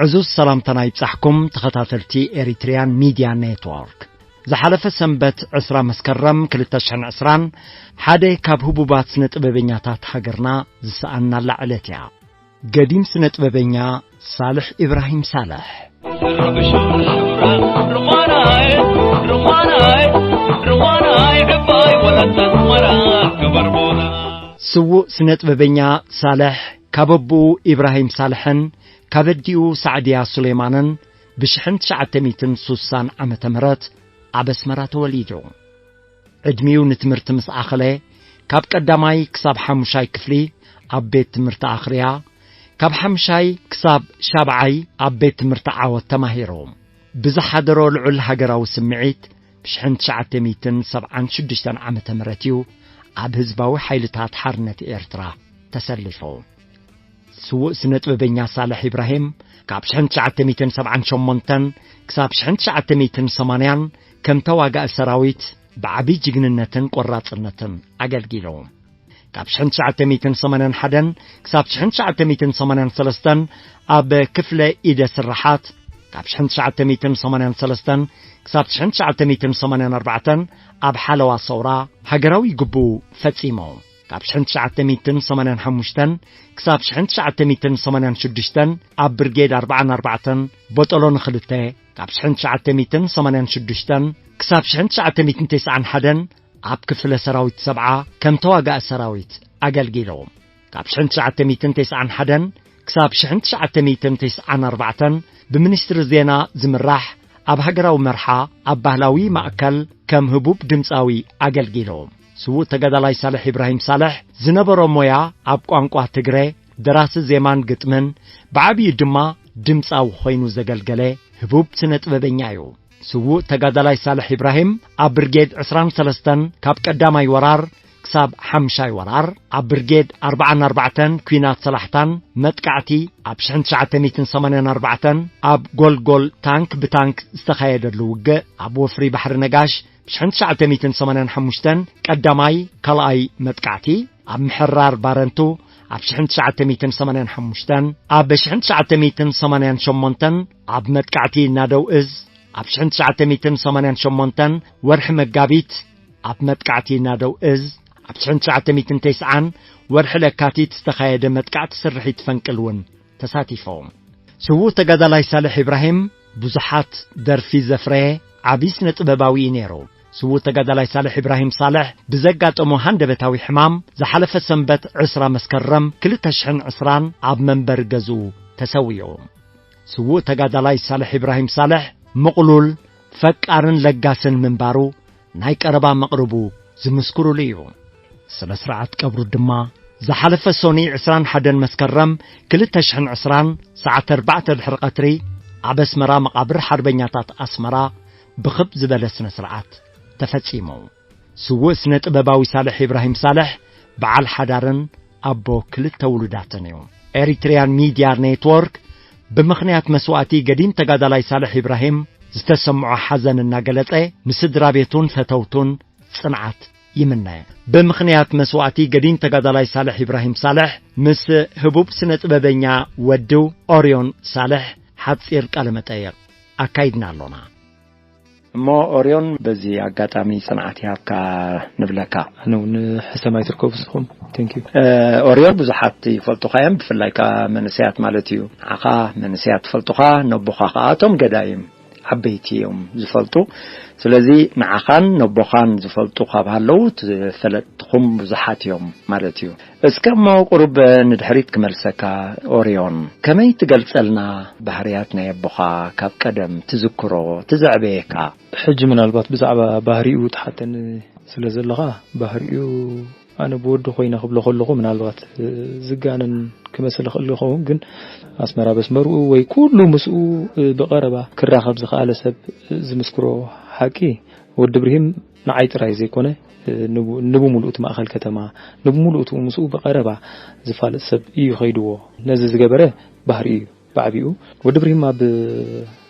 ዕዙዝ ሰላምታና ይብጻሕኩም ተኸታተልቲ ኤሪትሪያን ሚድያ ኔትወርክ። ዝሓለፈ ሰንበት ዕስራ መስከረም ክልተ ሽሕን ዕስራን ሓደ ካብ ህቡባት ስነ ጥበበኛታት ሃገርና ዝሰኣናላ ዕለት እያ። ገዲም ስነ ጥበበኛ ሳልሕ ኢብራሂም ሳልሕ። ስዉእ ስነ ጥበበኛ ሳልሕ ካብ ኣቦኡ ኢብራሂም ሳልሕን ካብ ኣዲኡ ሳዕድያ ሱሌማንን ብሽሕን ትሽዓተ ሚእትን ሱሳን ዓመተ ምህረት ኣብ ኣስመራ ተወሊዱ። ዕድሚኡ ንትምህርቲ ምስ ኣኸለ፣ ካብ ቀዳማይ ክሳብ ሓሙሻይ ክፍሊ ኣብ ቤት ትምህርቲ ኣኽርያ፣ ካብ ሓምሻይ ክሳብ ሻብዓይ ኣብ ቤት ትምህርቲ ዓወት ተማሂሩ። ብዝሓደሮ ልዑል ሃገራዊ ስምዒት፣ ብሽሕን ትሽዓተ ሚእትን ሰብዓን ሽዱሽተን ዓመተ ምህረት እዩ ኣብ ህዝባዊ ሓይልታት ሓርነት ኤርትራ ተሰሊፉ። ስዉእ ስነ ጥበበኛ ሳልሕ ኢብራሂም፣ ካብ ሽሕን ትሽዓተ ሚእትን ሰብዓን ሸሞንተን ክሳብ ሽሕን ትሽዓተ ሚእትን ሰማንያን ከም ተዋጋኢ ሰራዊት ብዓቢ ጅግንነትን ቆራጽነትን ኣገልጊሉ። ካብ ሽሕን ትሽዓተ ሚእትን ሰማንያን ሓደን ክሳብ ሽሕን ትሽዓተ ሚእትን ሰማንያን ሰለስተን ኣብ ክፍለ ኢደ ስራሓት፣ ካብ ሽሕን ትሽዓተ ሚእትን ሰማንያን ሰለስተን ክሳብ ሽሕን ትሽዓተ ሚእትን ሰማንያን ኣርባዕተን ኣብ ሓለዋ ሰውራ ሃገራዊ ግቡኡ ፈጺሙ። ካብ ሽሕን ትሽዓተ ሚእትን ሰማንያን ሓሙሽተን ክሳብ ሽሕን ትሽዓተ ሚእትን ሰማንያን ሽዱሽተን ኣብ ብርጌድ ኣርባዓን ኣርባዕተን ቦጦሎ ንኽልተ፣ ካብ ሽሕን ትሽዓተ ሚእትን ሰማንያን ሽዱሽተን ክሳብ ሽሕን ትሽዓተ ሚእትን ተስዓን ሓደን ኣብ ክፍለ ሰራዊት ሰብዓ ከም ተዋጋኢ ሰራዊት ኣገልጊሉ። ካብ ሽሕን ትሽዓተ ሚእትን ተስዓን ሓደን ክሳብ ሽሕን ትሽዓተ ሚእትን ተስዓን ኣርባዕተን ብሚኒስትሪ ዜና ዝምራሕ ኣብ ሃገራዊ መርሓ ኣብ ባህላዊ ማእከል ከም ህቡብ ድምጻዊ ኣገልጊሉ። ስዉእ ተጋዳላይ ሳልሕ ኢብራሂም ሳልሕ ዝነበሮ ሞያ ኣብ ቋንቋ ትግረ፣ ደራሲ ዜማን ግጥምን፣ ብዓቢኡ ድማ ድምጻዊ ኮይኑ ዘገልገለ ህቡብ ስነ ጥበበኛ እዩ። ስዉእ ተጋዳላይ ሳልሕ ኢብራሂም ኣብ ብርጌድ ዕስራን ሰለስተን ካብ ቀዳማይ ወራር ክሳብ ሓምሻይ ወራር፣ ኣብ ብርጌድ ኣርባዓን ኣርባዕተን ኲናት ሰላሕታን መጥቃዕቲ፣ ኣብ ሽሕን ትሽዓተ ሚእትን ሰማንያን ኣርባዕተን ኣብ ጎልጎል ታንክ ብታንክ ዝተኻየደሉ ውግእ፣ ኣብ ወፍሪ ባሕሪ ነጋሽ ብሽሕን ትሽዓተ ሚእትን ሰማንያን ሓሙሽተን ቀዳማይ ካልኣይ መጥቃዕቲ፣ ኣብ ምሕራር ባረንቱ ኣብ ሽሕን ትሽዓተ ሚእትን ሰማንያን ሓሙሽተን፣ ኣብ ሽሕን ትሽዓተ ሚእትን ሰማንያን ሸሞንተን ኣብ መጥቃዕቲ ናደው እዝ፣ ኣብ ሽሕን ትሽዓተ ሚእትን ሰማንያን ሸሞንተን ወርሒ መጋቢት ኣብ መጥቃዕቲ ናደው እዝ፣ ኣብ ሽሕን ትሽዓተ ሚእትን ተስዓን ወርሒ ለካቲት ዝተኻየደ መጥቃዕቲ ስርሒት ፈንቅል እውን ተሳቲፎም። ስዉእ ተጋዳላይ ሳልሕ ኢብራሂም ብዙሓት ደርፊ ዘፍረየ ዓቢ ስነ ጥበባዊ እዩ ነይሩ። ስዉእ ተጋዳላይ ሳልሕ ኢብራሂም ሳልሕ ብዘጋጠሞ ሃንደበታዊ ሕማም ዝሓለፈ ሰንበት ዕስራ መስከረም ክልተ ሽሕን ዕስራን ኣብ መንበሪ ገዝኡ ተሰዊኡ። ስዉእ ተጋዳላይ ሳልሕ ኢብራሂም ሳልሕ ምቕሉል፣ ፈቃርን ለጋስን ምንባሩ ናይ ቀረባ መቕርቡ ዝምስክሩሉ እዩ። ስነ ስርዓት ቀብሩ ድማ ዝሓለፈ ሶኒ ዕስራን ሓደን መስከረም ክልተ ሽሕን ዕስራን ሰዓት ኣርባዕተ ድሕሪ ቀትሪ ኣብ ኣስመራ መቓብር ሓርበኛታት ኣስመራ ብኽብ ዝበለ ስነ ስርዓት ተፈጺሙ። ስዉእ ስነ ጥበባዊ ሳልሕ ኢብራሂም ሳልሕ በዓል ሓዳርን ኣቦ ክልተ ውሉዳትን እዩ። ኤሪትሪያን ሚድያ ኔትወርክ ብምኽንያት መስዋእቲ ገዲም ተጋዳላይ ሳልሕ ኢብራሂም ዝተሰምዖ ሓዘን እናገለጸ፣ ንስድራ ቤቱን ፈተውቱን ጽንዓት ይምነ። ብምኽንያት መስዋእቲ ገዲም ተጋዳላይ ሳልሕ ኢብራሂም ሳልሕ ምስ ህቡብ ስነ ጥበበኛ ወዱ ኦርዮን ሳልሕ ሓጺር ቃለ መጠይቕ ኣካይድና ኣሎና። እሞ ኦርዮን፣ በዚ ኣጋጣሚ ጽንዓት ይሃብካ ንብለካ። ኣነ እውን ሕሰም ኣይትርከቡ ንስኹም። Thank you። እ፣ ኦርዮን፣ ብዙሓት ይፈልጡኻ እዮም፣ ብፍላይ ከኣ መንእሰያት ማለት እዩ። ንዓኻ መንእሰያት ትፈልጡኻ፣ ነቦኻ ከኣ እቶም ገዳይም ዓበይቲ እዮም ዝፈልጡ። ስለዚ ንዓኻን ነቦኻን ዝፈልጡ ካብ ሃለዉ፣ ተፈለጥትኹም ብዙሓት እዮም ማለት እዩ። እስከ እሞ ቁሩብ ንድሕሪት ክመልሰካ ኦርዮን፣ ከመይ ትገልጸልና ባህርያት ናይ ኣቦኻ ካብ ቀደም ትዝክሮ፣ ትዘዕበየካ? ሕጂ ምናልባት ብዛዕባ ባህሪኡ ትሓተኒ ስለ ዘለኻ፣ ባህሪኡ ኣነ ብወዲ ኮይነ ክብሎ ከለኹ ምናልባት፣ እ፣ ዝጋነን ክመስል ይኽእል ይኸውን፣ ግን ኣስመራ በስመርኡ ወይ ኩሉ ምስኡ፣ እ፣ ብቐረባ ክራኸብ ዝኸኣለ ሰብ፣ እ፣ ዝምስክሮ ሓቂ፣ ወዲ ብርሂም ንዓይ ጥራይ ዘይኮነ፣ እ፣ ንቡ-፣ ንብምሉኡ እቲ ማእኸል ከተማ፣ ንብምሉኡ እቲ ምስኡ ብቐረባ ዝፋለጥ ሰብ እዩ ከይድዎ። ነዚ ዝገበረ ባህሪ እዩ ብዓቢኡ። ወዲ ብርሂም ኣብ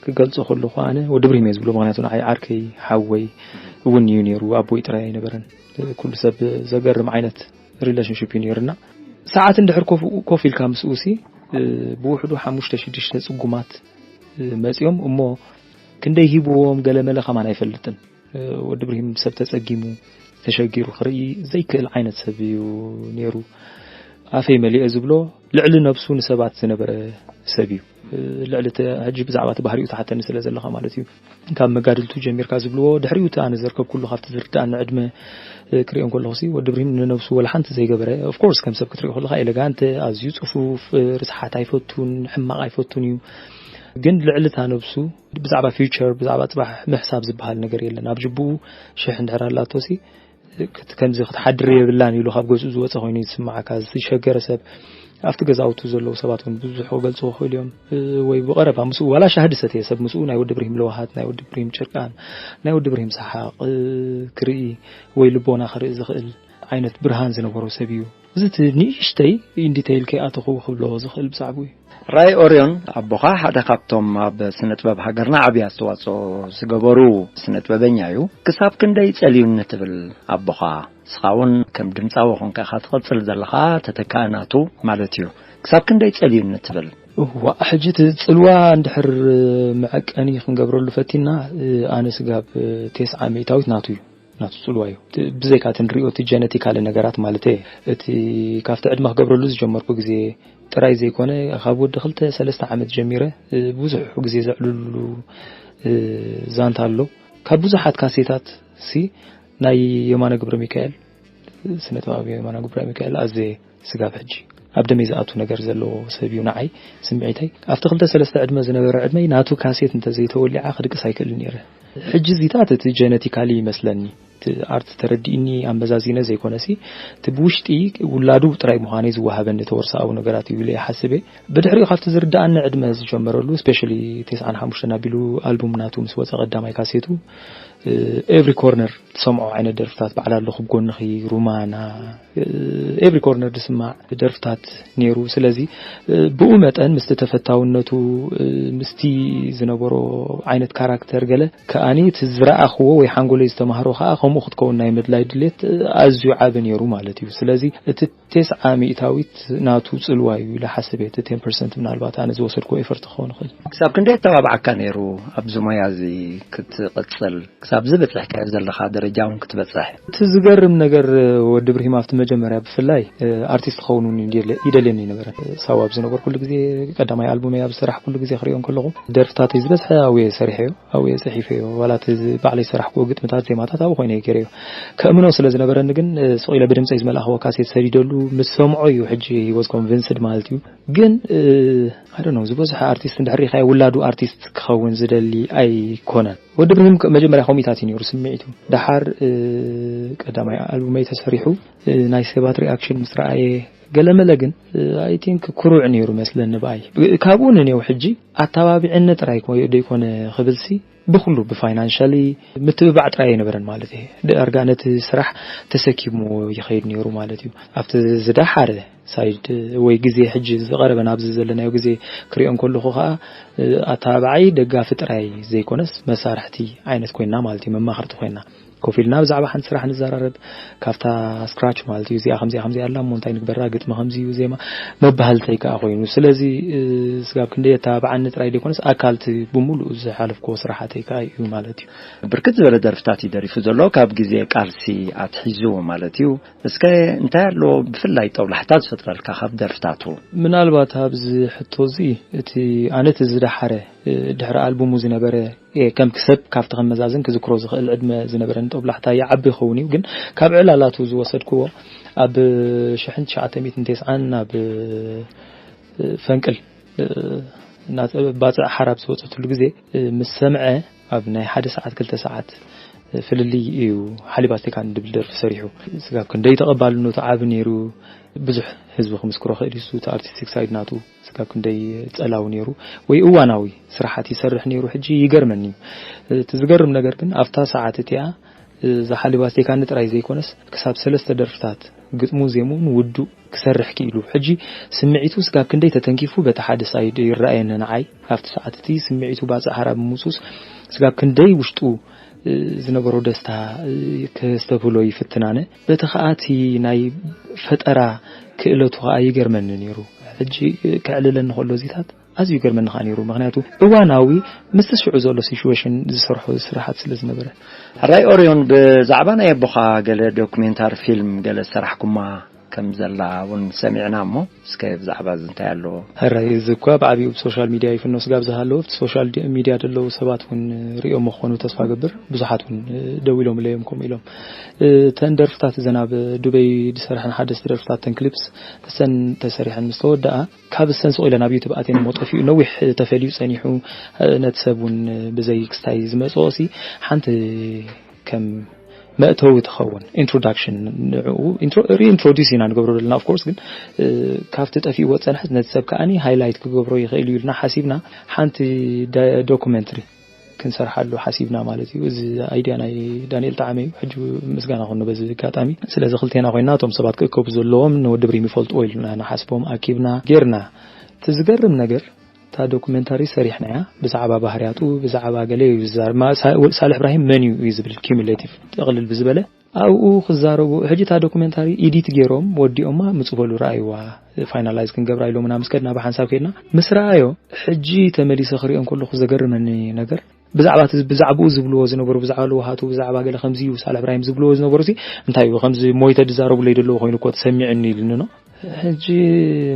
ክገልጾ ከለኹ ኣነ ወዲ ብርሂም እየ ዝብሎ፣ ምኽንያቱ ንዓይ ዓርከይ፣ ሓወይ፣ እውን እዩ ነይሩ። ኣቦይ ጥራይ ኣይነበረን። ኩሉ ሰብ ዘገርም ዓይነት ሪሌሽንሽፕ እዩ ነይርና። ሰዓት እንድሕር ኮፍ ኢልካ ምስኡ ሲ ብውሕዱ ሓሙሽተ ሽዱሽተ ጽጉማት መጺኦም እሞ ክንደይ ሂብዎም ገለመለ ከማን ኣይፈልጥን። ወዲ ብርሂም ሰብ ተጸጊሙ ተሸጊሩ ክርኢ ዘይክእል ዓይነት ሰብ እዩ ነይሩ። ኣፈይ መሊአ ዝብሎ ልዕሊ ነብሱ ንሰባት ዝነበረ ሰብ እዩ። ልዕሊ እቲ ሕጂ ብዛዕባ እቲ ባህሪኡ ትሓተኒ ስለ ዘለኻ ማለት እዩ። ካብ መጋድልቱ ጀሚርካ ዝብልዎ ድሕሪኡ እቲ ኣነ ዘርከብኩሉ ካብቲ ዝርዳእኒ ዕድመ ክሪኦ ከለኹ ሲ ወዲ ብርሂም ንነብሱ ወላ ሓንቲ ዘይገበረ። ኦፍኮርስ ከም ሰብ ክትሪኦ ከለኻ ኤሌጋንት፣ ኣዝዩ ጽፉፍ፣ ርስሓት ኣይፈቱን፣ ሕማቕ ኣይፈቱን እዩ። ግን ልዕሊ እታ ነብሱ ብዛዕባ ፊውቸር ብዛዕባ ጽባሕ ምሕሳብ ዝበሃል ነገር የለን። ኣብ ጅቡኡ ሽሕ እንድሕር ኣላቶ ሲ ከምዚ ክትሓድር የብላን ኢሉ ካብ ገዝኡ ዝወፀ ኮይኑ ዝስማዓካ። ዝሸገረ ሰብ ኣብቲ ገዛውቱ ዘለዉ ሰባት እውን ብዙሕ ክገልፁ ክኽእሉ እዮም። ወይ ብቐረባ ምስኡ ዋላ ሻሂ ዝሰተየ ሰብ ምስኡ ናይ ወዲ ብርሂም ለዋሃት፣ ናይ ወዲ ብርሂም ጭርቃን፣ ናይ ወዲ ብርሂም ሰሓቕ ክርኢ ወይ ልቦና ክርኢ ዝኽእል ዓይነት ብርሃን ዝነበሮ ሰብ እዩ። እዚ እቲ ንእሽተይ ኢንዲተይል ከይኣተኹ ክብሎ ዝኽእል ብዛዕባኡ እዩ። ራይ ኦርዮን ኣቦኻ ሓደ ካብቶም ኣብ ስነ ጥበብ ሃገርና ዓብዪ ኣስተዋፅኦ ዝገበሩ ስነ ጥበበኛ እዩ። ክሳብ ክንደይ ጸልዩኒ ትብል ኣቦኻ? ንስኻ እውን ከም ድምጻዊ ኾንካ ኢኻ ትቕጽል ዘለኻ፣ ተተካኢ ናቱ ማለት እዩ። ክሳብ ክንደይ ጸልዩኒ ትብል? እዋ ሕጂ እቲ ጽልዋ እንድሕር መዐቀኒ ክንገብረሉ ፈቲና ኣነ ስጋብ ቴስዓ ሚእታዊት ናቱ እዩ። ናቱ ጽልዋ እዩ። ብዘይካ እቲ ንሪኦ እቲ ጀነቲካሊ ነገራት ማለት እየ። እቲ ካብቲ ዕድመ ክገብረሉ ዝጀመርኩ ግዜ ጥራይ ዘይኮነ ካብ ወዲ ክልተ ሰለስተ ዓመት ጀሚረ ብዙሕ ግዜ ዘዕልሉ ዛንታ ኣሎ። ካብ ብዙሓት ካሴታት ሲ ናይ የማነ ግብረ ሚካኤል ስነ ጥበብ የማነ ግብረ ሚካኤል ኣዘ ስጋብ ሕጂ ኣብ ደመይ ዝኣቱ ነገር ዘለዎ ሰብ እዩ። ንዓይ ስምዒተይ ኣብቲ ክልተ ሰለስተ ዕድመ ዝነበረ ዕድመይ ናቱ ካሴት እንተዘይተወሊዓ ክድቅስ ኣይክእልን ነይረ። ሕጂ እዚታት እቲ ጀነቲካሊ ይመስለኒ። እቲ ኣርት ተረዲእኒ ኣመዛዚነ ዘይኮነሲ እቲ ብውሽጢ ውላዱ ጥራይ ምዃነይ ዝወሃበኒ ተወርሳኣዊ ነገራት እዩ ኢለ ይሓስብ እየ። ብድሕሪኡ ካብቲ ዝርዳኣኒ ዕድመ ዝጀመረሉ ስፔሻሊ ተስዓን ሓሙሽተን ኣቢሉ ኣልቡም ናቱ ምስ ወፀ ቀዳማይ ካሴቱ ኤቭሪ ኮርነር ትሰምዖ ዓይነት ደርፍታት በዓል ኣለኹ ብጎንኺ ሩማና ኤቭሪ ኮርነር ዝስማዕ ደርፍታት ነይሩ። ስለዚ ብኡ መጠን ምስቲ ተፈታውነቱ ምስቲ ዝነበሮ ዓይነት ካራክተር ገለ ከኣኒ እቲ ዝረኣኽዎ ወይ ሓንጎለይ ዝተማህሮ ከዓ ከምኡ ክትከውን ናይ ምድላይ ድሌት ኣዝዩ ዓቢ ነይሩ ማለት እዩ። ስለዚ እቲ ቴስዓ ሚእታዊት ናቱ ጽልዋ እዩ ኢለ ሓስብ እየ። እቲ ቴን ፐርሰንት ምናልባት ኣነ ዝወሰድኩዎ ኤፈርት ክኸውን ይኽእል። ክሳብ ክንደይ ኣተባብዓካ ነይሩ ኣብዚ ሞያ እዚ ክትቕጽል? ክሳብ ዝበጽሕካዮ ዘለኻ ደረጃ እውን ክትበጽሕ? እቲ ዝገርም ነገር ወዲ ብርሂም ኣብቲ መጀመርያ ብፍላይ ኣርቲስት ክኸውን እውን ይደልየኒ ይነበረ። ሳዋ ኣብ ዝነበርኩሉ ግዜ ቀዳማይ ኣልቡመይ ኣብ ዝሰራሕኩሉ ግዜ ክሪኦ ከለኹ ደርፍታተይ ዝበዝሐ ኣብየ ሰሪሐዮ ኣብየ ጽሒፈዮ ዋላ እቲ ባዕለይ ዝሰራሕክዎ ግጥምታት ዜማታት ኣብኡ ኮይነ ገይረዮ ከእምኖ ስለ ዝነበረኒ ግን ስቕ ኢለ ብድምፀይ ዝመላእኽዎ ካሴት ሰዲደሉ ምስ ሰምዖ እዩ ሕጂ ሂወዝ ኮንቪንስድ ማለት እዩ። ግን ኣይ ዶንት ኖ ዝበዝሐ ኣርቲስት እንድሕር ሪኢኻዮ ውላዱ ኣርቲስት ክኸውን ዝደሊ ኣይኮነን። ወዲ ብርሂም መጀመርያ ኮሚታት እዩ ነይሩ ስምዒቱ። ደሓር ቀዳማይ ኣልቡመይ ተሰሪሑ ናይ ሰባት ሪኣክሽን ምስ ረኣየ ገለመለ ግን ኣይ ቲንክ ኩሩዕ ነይሩ መስለኒ ብኣይ። ካብኡ ንኔው ሕጂ ኣተባቢዕኒ ጥራይ ደይኮነ ክብልሲ ብኩሉ ብፋይናንሻሊ ምትብባዕ ጥራይ ኣይነበረን ማለት እየ። ዳርጋ ነቲ ስራሕ ተሰኪሙ ይኸይድ ነይሩ ማለት እዩ። ኣብቲ ዝደሓረ ሳይድ ወይ ግዜ ሕጂ ዝቐረበ ናብዚ ዘለናዮ ግዜ ክሪኦ እንከለኹ ከዓ ኣተባባዓይ ደጋፊ ጥራይ ዘይኮነስ መሳርሕቲ ዓይነት ኮይና ማለት እዩ። መማኽርቲ ኮይና ኮፍ ኢልና ብዛዕባ ሓንቲ ስራሕ ንዘራረብ ካብታ ስክራች ማለት እዩ። እዚኣ ከምዚኣ ከምዚኣ ኣላ እሞ እንታይ ንግበራ ግጥሚ ከምዚ እዩ ዜማ መባህልተይ ከዓ ኮይኑ ስለዚ ስጋብ ክንደይ ኣተባባዓኒ ጥራይ ዘይኮነስ ኣካልቲ ብምሉእ ዝሓለፍክዎ ስራሓተይ ከዓ እዩ ማለት እዩ። ብርክት ዝበለ ደርፍታት እዩ ደሪፉ ዘሎ ካብ ግዜ ቃልሲ ኣትሒዙ ማለት እዩ። እስከ እንታይ ኣሎ ብፍላይ ጦብላሕታ ዝፈጥረልካ ካብ ደርፍታቱ? ምናልባት ኣብዚ ሕቶ እዚ እቲ ኣነ እቲ ዝደሓረ ድሕሪ ኣልቡሙ ዝነበረ ከም ክሰብ ካብቲ ከመዛዝን ክዝክሮ ዝኽእል ዕድመ ዝነበረኒ ጦብላሕታ ይዓቢ ይኸውን እዩ ግን ካብ ዕላላቱ ዝወሰድክዎ ኣብ ሽሕን ትሽዓተ ሚእትን ተስዓን ናብ ፈንቅል ባፅዕ ሓራብ ዝወፀትሉ ግዜ ምስ ሰምዐ ኣብ ናይ ሓደ ሰዓት ክልተ ሰዓት ፍልልይ እዩ ሓሊብ ኣስቴካን ድብል ደርፊ ሰሪሑ። ስጋብ ክንደይ ተቐባልነቱ ዓቢ ነይሩ። ብዙሕ ህዝቢ ክምስክሮ ክእል እዩ። እቲ ኣርቲስቲክ ሳይድ ናቱ ስጋብ ክንደይ ጸላዊ ነይሩ ወይ እዋናዊ ስራሓት ይሰርሕ ነይሩ ሕጂ ይገርመኒ እዩ። እቲ ዝገርም ነገር ግን ኣብታ ሰዓት እቲኣ እዛ ሓሊብ ኣስቴካኒ ጥራይ ዘይኮነስ ክሳብ ሰለስተ ደርፍታት ግጥሙ ዜምኡን ውዱእ ክሰርሕ ክኢሉ። ሕጂ ስምዒቱ ስጋብ ክንደይ ተተንኪፉ በቲ ሓደ ሳይድ ይረኣየኒ ንዓይ ኣብቲ ሰዓት እቲ ስምዒቱ ባጽዕ ሓራ ብምውሱስ ስጋብ ክንደይ ውሽጡ ዝነበሮ ደስታ ከስተብህሎ ይፍትናነ። በቲ ከኣቲ ናይ ፈጠራ ክእለቱ ከኣ ይገርመኒ ነይሩ። ሕጂ ከዕልለኒ ከሎ እዚታት ኣዝዩ ይገርመኒ ከኣ ነይሩ። ምኽንያቱ እዋናዊ ምስቲ ሽዑ ዘሎ ሲቹዌሽን ዝሰርሖ ስራሓት ስለ ዝነበረ። ሕራይ ኦርዮን፣ ብዛዕባ ናይ ኣቦኻ ገለ ዶኩሜንታሪ ፊልም ገለ ዝሰራሕኩማ ከም ዘላ እውን ሰሚዕና እሞ፣ እስከ ብዛዕባ እዚ እንታይ ኣሎ? ሕራይ፣ እዚ እኳ ብዓቢኡ ብሶሻል ሚድያ ይፍኖ ስጋብ ዝሃለወ፣ ኣብቲ ሶሻል ዲ-፣ ሚድያ ዘለዉ ሰባት እውን ርእዮሞ ክኾኑ ተስፋ ገብር። ብዙሓት እውን ደዊሎምለይ እዮም ከምኡ ኢሎም። እተን ደርፍታት እዘን ኣብ ዱበይ ዝሰርሐን ሓደስቲ ደርፍታት፣ እተን ክሊፕስ፣ እሰን ተሰሪሐን ምስ ተወደኣ፣ ካብ እሰን ስቕ ኢለን ኣብ ዩቱብ ኣትየን እሞ ጠፊኡ ነዊሕ ተፈልዩ ጸኒሑ፣ ነቲ ሰብ እውን ብዘይ ክስታይ ዝመጽኦ ሲ ሓንቲ ከም መእተዊ ትኸውን ኢንትሮዳክሽን ንዕኡ ኢንትሮ-፣ ሪኢንትሮዲስ ኢና ንገብሮ ዘለና። ኦፍኮርስ ግን፣ እ፣ ካብቲ ጠፊእዎ ዝጸንሐት ነቲ ሰብ ከኣኒ ሃይላይት ክገብሮ ይኽእል እዩ ኢልና ሓሲብና ሓንቲ ዳ-፣ ዶኩመንትሪ ክንሰርሓሉ ሓሲብና ማለት እዩ። እዚ ኣይድያ ናይ ዳንኤል ጣዕመ እዩ። ሕጂ ምስጋና ኹኑ በዚ ኣጋጣሚ። ስለዚ ክልቴና ኮይና እቶም ሰባት ክእከቡ ዘለዎም ንወዲ ብሪም ይፈልጥዎ ኢልና ንሓስቦም ኣኪብና ጌርና። እቲ ዝገርም ነገር እታ ዶኩመንታሪ ሰሪሕናያ ብዛዕባ ባህርያቱ፣ ብዛዕባ ገለ እዩ ዝዛረብ። ማ-፣ ሳ-፣ ሳልሕ እብራሂም መን እዩ እዩ ዝብል ኪሙሌቲቭ ጥቕልል ብዝበለ ኣብኡ ክዛረቡ። ሕጂ እታ ዶኩመንታሪ ኢዲት ገይሮም ወዲኦማ፣ ምጹ በሉ ረኣይዋ፣ ፋይናላይዝ ክንገብራ ኢሎምና ምስ ከድና ብሓንሳብ ከድና ምስ ረኣዮ፣ ሕጂ ተመሊሰ ክሪኦ እንከለኹ ዘገርመኒ ነገር ብዛዕባ እቲ፣ ብዛዕባኡ ዝብልዎ ዝነበሩ፣ ብዛዕባ ለውሃቱ፣ ብዛዕባ ገለ ከምዚ እዩ ሳልሕ እብራሂም ዝብልዎ ዝነበሩ ሲ እንታይ እዩ ከምዚ ሞይተ ዝዛረቡለይ ዘለዉ ኮይኑ እኮ ተሰሚዕኒ ኢልኒ ነው። ሕጂ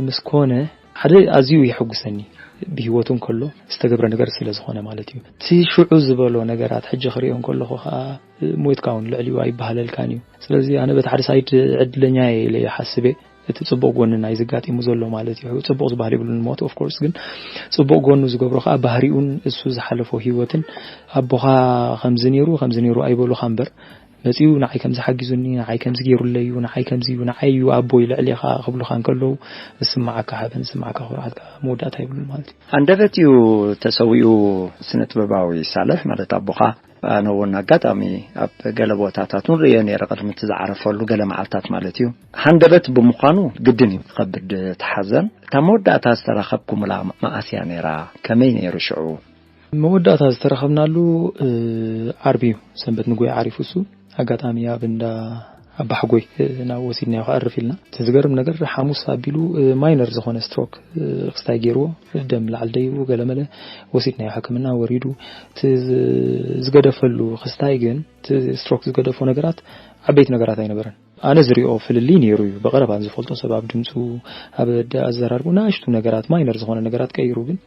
ምስ ኮነ ሓደ ኣዝዩ የሐጉሰኒ ብህይወቱ እንከሎ ዝተገብረ ነገር ስለ ዝኾነ ማለት እዩ። እቲ ሽዑ ዝበሎ ነገራት ሕጂ ክሪኦ እንከለኹ ከኣ ሞይትካ እውን ልዕሊኡ ኣይበሃለልካን እዩ። ስለዚ ኣነ በቲ ሓደ ሳይድ ዕድለኛ እየ ኢለ ይሓስብ እየ። እቲ ጽቡቕ ጎኒ ናይ ዘጋጢሙ ዘሎ ማለት እዩ። ጽቡቕ ዝበሃል የብሉን ሞት ኦፍ ኮርስ፣ ግን ጽቡቕ ጎኑ ዝገብሮ ከኣ ባህሪኡን እሱ ዝሓለፎ ህይወትን ኣቦኻ ከምዚ ነይሩ ከምዚ ነይሩ ኣይበሉኻ እምበር መጺኡ ንዓይ ከምዚ ሓጊዙኒ፣ ንዓይ ከምዚ ገይሩለይ እዩ፣ ንዓይ ከምዚ እዩ፣ ንዓይ እዩ ኣቦይ ልዕሌኻ ክብሉኻ እንከለዉ ዝስምዓካ ሓበን፣ ዝስምዓካ ኩርዓት ከኣ መወዳእታ የብሉን ማለት እዩ። ሃንደበት እዩ ተሰዊኡ ስነ ጥበባዊ ሳልሕ ማለት ኣቦኻ። ኣነ እውን ኣጋጣሚ ኣብ ገለ ቦታታት እውን ርእዮ ነይረ፣ ቅድሚ እቲ ዝዓረፈሉ ገለ መዓልታት ማለት እዩ። ሃንደበት ብምዃኑ ግድን እዩ ዝኸብድ እቲ ሓዘን። እታ መወዳእታ ዝተራኸብኩምላ መኣስ እያ ነይራ? ከመይ ነይሩ ሽዑ? መወዳእታ ዝተራኸብናሉ፣ እ፣ ዓርቢ እዩ፣ ሰንበት ንጉሆ ዓሪፉ እሱ። ኣጋጣሚ ኣብ እንዳ ኣባሕጎይ፣ እ፣ ናብ ወሲድናዮ ከዕርፍ ኢልና። እቲ ዝገርም ነገር ሓሙስ ኣቢሉ፣ እ፣ ማይነር ዝኾነ ስትሮክ፣ እ፣ ክስታይ ገይርዎ፣ ደም ላዕሊ ደይቡ ገለመለ፣ ወሲድናዮ ሕክምና ወሪዱ። እቲ ዝ-፣ ዝገደፈሉ ክስታይ ግን፣ እቲ ስትሮክ ዝገደፎ ነገራት ዓበይቲ ነገራት ኣይነበረን። ኣነ ዝሪኦ ፍልልይ ነይሩ እዩ። ብቐረባ ዝፈልጦ ሰብ ኣብ ድምፁ፣ ኣብ ኣደ-፣ ኣዘራርቡ ንኣሽቱ ነገራት፣ ማይነር ዝኾነ ነገራት ቀይሩ ግን፣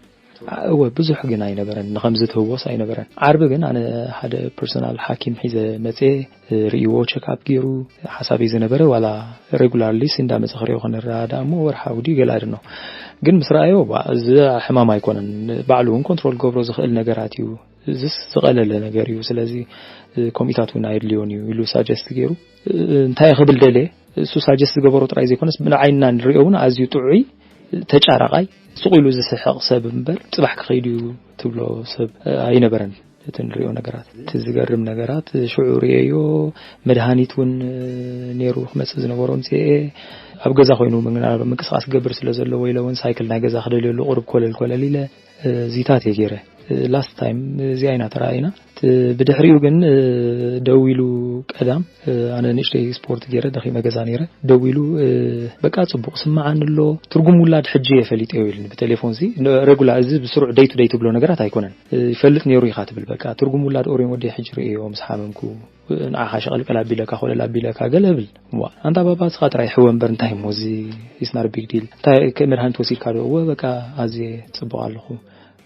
እወ፣ ብዙሕ ግን ኣይነበረን። ንኸምዚ ትህወስ ኣይነበረን። ዓርቢ ግን ኣነ ሓደ ፐርሶናል ሓኪም ሒዘ መፅየ፣ ርእይዎ ቸክኣፕ ገይሩ ሓሳበይ ዝነበረ ዋላ ሬጉላርሊ እንዳመፀ ክሪኦ ክንረዳእ እሞ ወርሓዊ ድዩ ገለ ኣይደኖ። ግን ምስ ረኣዮ ዋ፣ እዚ ሕማም ኣይኮነን፣ ባዕሉ እውን ኮንትሮል ክገብሮ ዝኽእል ነገራት እዩ፣ እዚስ ዝቐለለ ነገር እዩ፣ ስለዚ፣ እ፣ ከምኡታት እውን ኣየድልዮን እዩ ኢሉ ሳጀስት ገይሩ። እ፣ እንታይ ክብል ደልየ፣ እሱ ሳጀስት ዝገበሮ ጥራይ ዘይኮነስ ንዓይና ንሪኦ እውን ኣዝዩ ጥዑይ፣ ተጫራቓይ፣ ስቕ ኢሉ ዝስሕቕ ሰብ እምበር ጽባሕ ክኸይድ እዩ ትብሎ ሰብ፣ እ፣ ኣይነበረን። እቲ ንሪኦ ነገራት፣ እቲ ዝገርም ነገራት ሽዑ ርእየዮ፣ መድሃኒት እውን፣ እ፣ ነይሩ ክመጽእ ዝነበሮ ኣምጽኤ፣ ኣብ ገዛ ኮይኑ ምናልባት ምንቅስቓስ ክገብር ስለ ዘለዎ ኢለ እውን ሳይክል ናይ ገዛ ክደልየሉ ቁሩብ ኮለል ኮለል ኢለ፣ እ፣ ዚታት እየ ገይረ። እ፣ ላስት ታይም እዚኣ ኢና ተራእይና። ት-፣ ብድሕሪኡ ግን፣ እ፣ ደዊሉ ቀዳም፣ እ፣ ኣነ ንእሽተይ ስፖርት ገይረ ደኺመ ገዛ ነይረ። ደዊሉ፣ እ፣ በቃ ጽቡቕ ስምዓኒ ኣሎ። ትርጉም ውላድ ሕጂ እየ ፈሊጠዮ ኢሉኒ ብቴሌፎን ሲ። ን-፣ ሬጉላር እዚ ብስሩዕ ደይ ቱ ደይ ትብሎ ነገራት ኣይኮነን። እ፣ ይፈልጥ ነይሩ ኢኻ ትብል በቃ። ትርጉም ውላድ ኦርዮን ወደይ ሕጂ ርእዮ ምስ ሓመምኩ። ንዓኻ ሸቐልቀል ኣቢለካ፣ ኮለል ኣቢለካ፣ ገለ እብል። እዋ፣ ኣንታ ባባ፣ ንስኻ ጥራይ ሕወ እምበር እንታይ እሞ እዚ is not a big deal። እንታይ ከ መድሃኒት ወሲድካ ዶ? እወ፣ በቃ ኣዝየ ጽቡቕ ኣለኹ።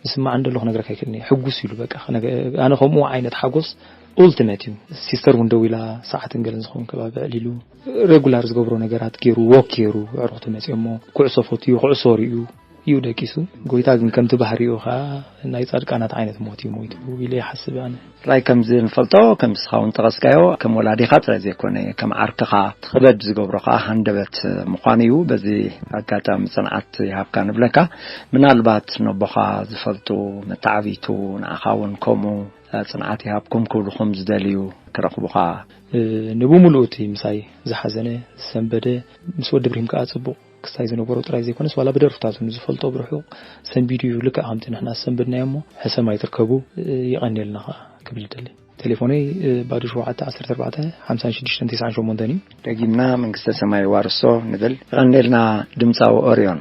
ዝስምዓኒ ዘሎ ክነግረካ ኣይክእልን እየ። ሕጉስ ኢሉ በቃ። ክነገ-፣ ኣነ ከምኡ ዓይነት ሓጎስ ኡልቲሜት እዩ። ሲስተር እውን ደው ኢላ፣ ሰዓትን ገለን ዝኸውን ከባቢ ኣዕሊሉ፣ ሬጉላር ዝገብሮ ነገራት ገይሩ፣ ዎክ ገይሩ፣ ኣዕሩኽቲ መጺኦሞ፣ ኩዕሶ ፈትዩ፣ ኩዕሶ ርእዩ እዩ ደቂሱ። ጎይታ ግን ከምቲ ባህሪኡ ኸኣ ናይ ጻድቃናት ዓይነት ሞት እዩ ሞይቱ ኢለ ይሓስብ ኣነ። ራይ ከምዚ ንፈልጦ፣ ከም ንስኻ እውን ጠቐስካዮ፣ ከም ወላዲኻ ጥራይ ዘይኮነ፣ ከም ዓርክኻ እቲ ክበድ ዝገብሮ ኸኣ ሃንደበት ምዃኑ እዩ። በዚ ኣጋጣሚ ጽንዓት ይሃብካ ንብለካ። ምናልባት ነቦኻ ዝፈልጡ መተዓብይቱ ንዓኻ እውን ከምኡ ጽንዓት ይሃብኩም ክብልኹም ዝደልዩ ክረኽቡኻ። እ፣ ንብምሉኡ እቲ ምሳይ ዝሓዘነ፣ ዝሰንበደ፣ ምስ ወዲ ብርሂም ከኣ ጽቡቕ ክስታይ ዝነበሮ ጥራይ ዘይኮነስ፣ ዋላ ብደርፍታቱ ንዝፈልጦ ብርሑቕ ሰንቢዱ እዩ። ልክዕ ከምቲ ንሕና ዝሰንበድናዮ እሞ፣ ሕሰም ኣይትርከቡ፣ እ፣ የቐንየልና ከኣ ክብል ይደሊ። እቲ ቴሌፎነይ ባዶ ሸውዓተ ዓሰርተ ኣርባዕተ ሓምሳን ሽዱሽተን ተስዓን ሸሞንተን እዩ። ደጊምና መንግስተ ሰማይ ዋርሶ ንብል። ቀንዴልና ድምፃዊ ኦርዮን።